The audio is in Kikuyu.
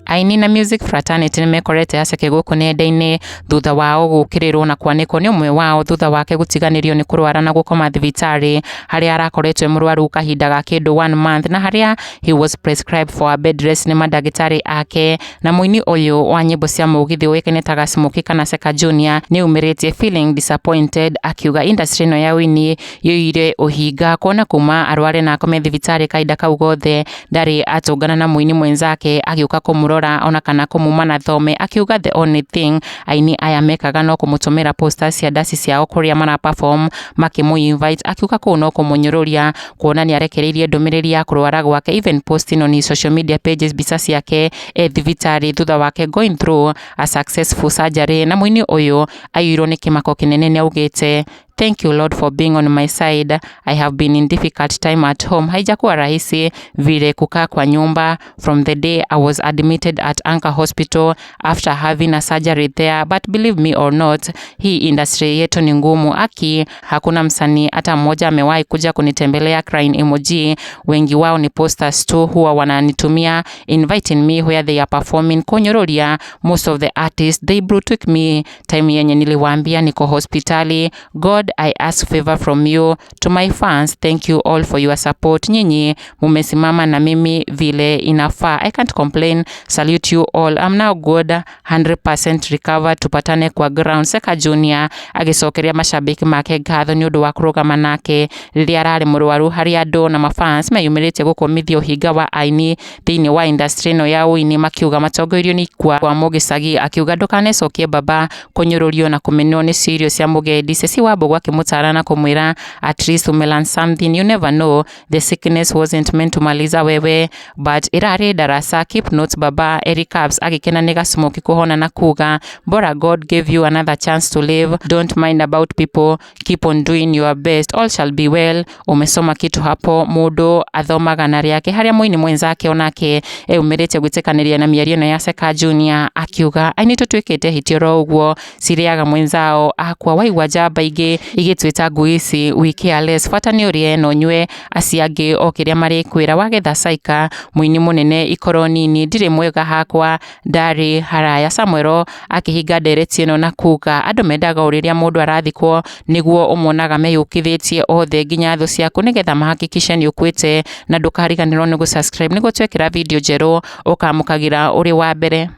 Aini na Music Fraternity nĩmekorete aceke gũkũ nenda-inĩ thutha wao gũkĩrĩrwo na kwanĩkwo nĩ ũmwe wao thutha wake gũtiganĩrio nĩ kũrwara na gũkoma thibitarĩ harĩa arakoretwo e mũrwaru kahinda ga kĩndũ one month na harĩa he was prescribed for a bed rest nĩ mandagĩtarĩ ake. Na mũini ũyũ wa nyĩmbo cia mũgithi ũĩkaine ta Gacimũki kana Seka Junior nĩeyumĩrĩtie feeling disappointed akiuga industry ĩno ya ũini ĩiyũire ũhinga kuona kuma arware na akome thibitarĩ kahinda kau gothe ndarĩ atũngana na mũini mwenzake agĩũka kũmũrora ona kana kũmuma na thome, akiuga the only thing aini aya mekaga no kũmũtũmĩra posters cia ndaci ciao kũrĩa mara perform makĩmũ invite, akiuga kũu no kũmũnyũrũria kuona nĩ arekereirie ndũmĩrĩri ya kũrwara gwake even posting on his social media pages mbica ciake e thibitarĩ thutha wake going through a successful surgery. Na mũini ũyũ aiyũirwo nĩ kĩmako kĩnene nĩ augĩte, "Thank you, Lord, for being on my side. I have been in difficult time at home. Haijakuwa rahisi vile kukaa kwa nyumba from the day I was admitted at Anchor Hospital after having a surgery there. But believe me or not, hii industry yetu ni ngumu. Aki, hakuna msanii hata mmoja amewahi kuja kunitembelea, crying emoji. Wengi wao ni posters tu huwa wananitumia inviting me where they are performing. Kunyururia, most of the artists, they blue me time yenye niliwaambia niko hospitali. God, I ask favor from you. To my fans, thank you all for your support. Nyinyi mumesimama na mimi vile inafaa. I can't complain. Salute you all. I'm now good, 100% recovered. Tupatane kwa ground." Seka Junior agĩcokeria mashabiki make ngatho nĩ ũndũ wa kũrũgama nake rĩrĩa ararĩ mũrwaru, harĩa andũ na mafans meyumĩrĩtie gũkũmithia ũhinga wa aini thĩinĩ wa industry ĩno ya ũini, makiuga matongoirio nĩ Ikwa wa Mũgĩcagi akiuga, "Ndũkanecokie baba, kũnyũrũrio na kũmenwo nĩcio irio cia mũgendi." Ceci wa Mbũgũ akĩmũtara na kũmwĩra, "At least umelearn something. You never know, the sickness wasn't meant to maliza wewe but ĩrarĩ darasa. Keep notes, baba." Eric Caps agĩkena nĩ Gacumuki kũhona na kuga, "Bora God gave you another chance to live. Don't mind about people, keep on doing your best, all shall be well. Umesoma kitu hapo, mũndũ athomaga na rĩake." Harĩa mũini mwenzake onake eyumĩrĩtie gwĩtĩkanĩria na mĩario ĩno ya Seka Junior akiuga, "Aini tũtuĩkĩte hiti oro ũguo cirĩaga mwenzao akwa, waigua njamba ingĩ igĩtwĩta ngui ici, we care less, bata nĩ ũrĩe na ũnyue, acio angĩ o kĩrĩa marĩkwĩra wagetha caika mũini mũnene ikorwo nini ndirĩ mwega hakwa ndarĩ haraya." Samuel akĩhinga ndereti ĩno na kuga, "Andũ mendaga o rĩrĩa mũndũ arathikwo nĩguo ũmonaga meyũkithĩtie othe nginya thũ ciaku nĩgetha mahakikishe nĩ ũkuĩte." Na ndũkariganĩrwo nĩ gũsubscribe nĩguo twekĩra video njerũ ũkamũkagĩra ũrĩ wa mbere.